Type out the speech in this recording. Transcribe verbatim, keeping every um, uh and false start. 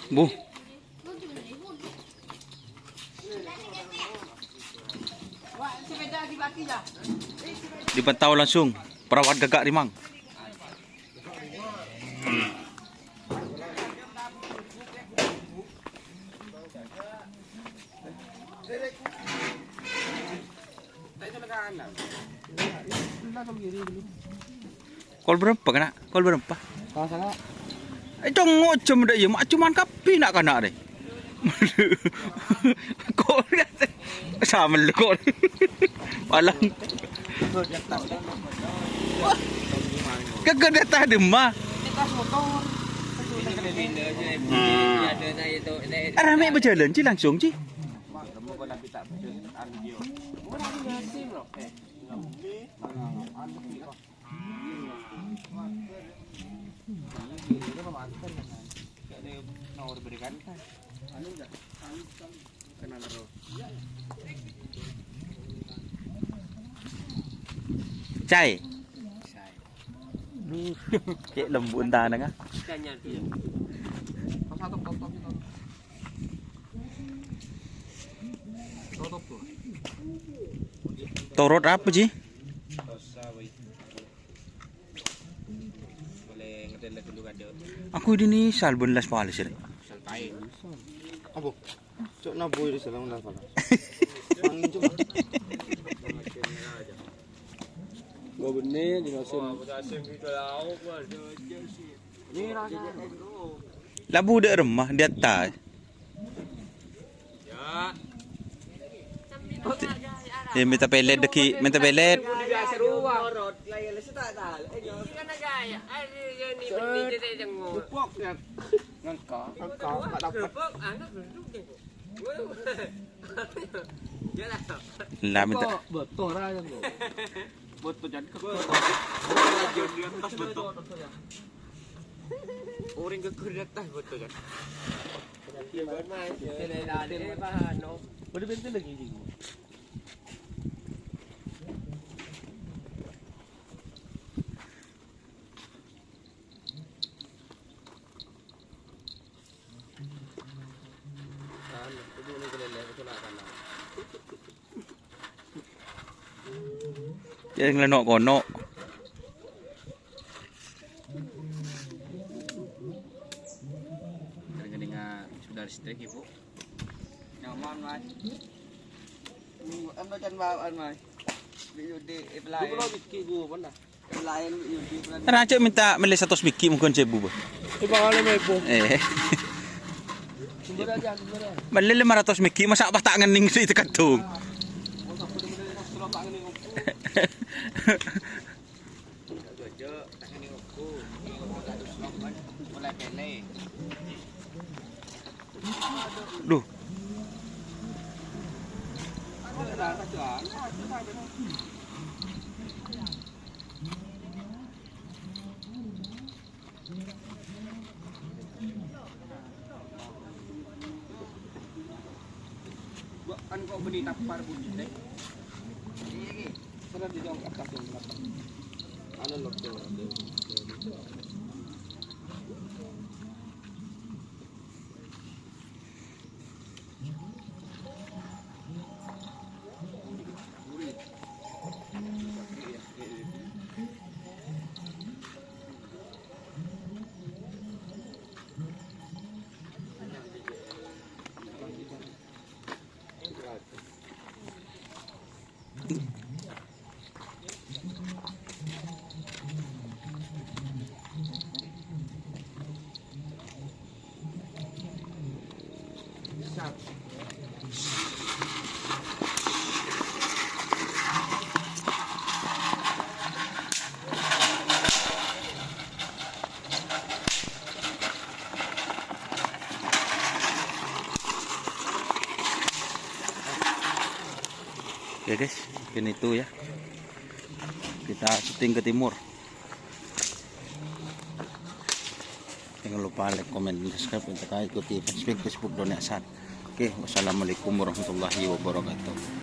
Bu. Dipantau langsung perawat Gagak Rimang. Kol berapa, Kak? Kol berapa? Salah, salah. Eh, dong, ngojo mendak iya, mak cuman kapi nak kana deh. Kol, sama lu kol. Palang. Kagak ada tadi mah. Rame berjalan, Ci, langsung, Ci. Cai. Cai. Cek lembut entah nengah. Torot apa, Ji? Aku ini nih salbun las palis, Rek. Apa? Cok nabu ini salam lah, Pak. Mangin, Cok. Gua bener di musim. Labu dek remah di atas. Ya. Minta pelet deki, minta pelet. Ngangka. Ngangka, nggak dapat. Lah, minta. Betul, jan. Betul, jan. Betul, jan. Di atas, betul. Orang ke kuda atas, betul, jan. Udah bensin lagi, Ji. Cek ngeleno kono. Keringeningan sudah listrik, Ibu. Nyaman, Mas. Minggu ando can bawaan, Mas. Di Yudi, eh, pelayan. Dua puluh biji, Bu, mana? Pelayan Yudi, pelayan. Raja minta mele seratus biji mungkin seribu, Bu. Di Pangalim, Bu. Eh. Sumber aja, sumber aja. Mele lima ratus biji, masa pas tak ngening sih itu kadung. Duh. Kan kok beli tapar bunyi teh? Ini, ini. Sana di dong, atas dong, belakang. Anu, loh, tuh. Ya guys, mungkin itu ya. Kita syuting ke timur. Jangan lupa like, comment, dan subscribe untuk ikuti fanspage Facebook Doni Hasan. Oke, wassalamualaikum warahmatullahi wabarakatuh.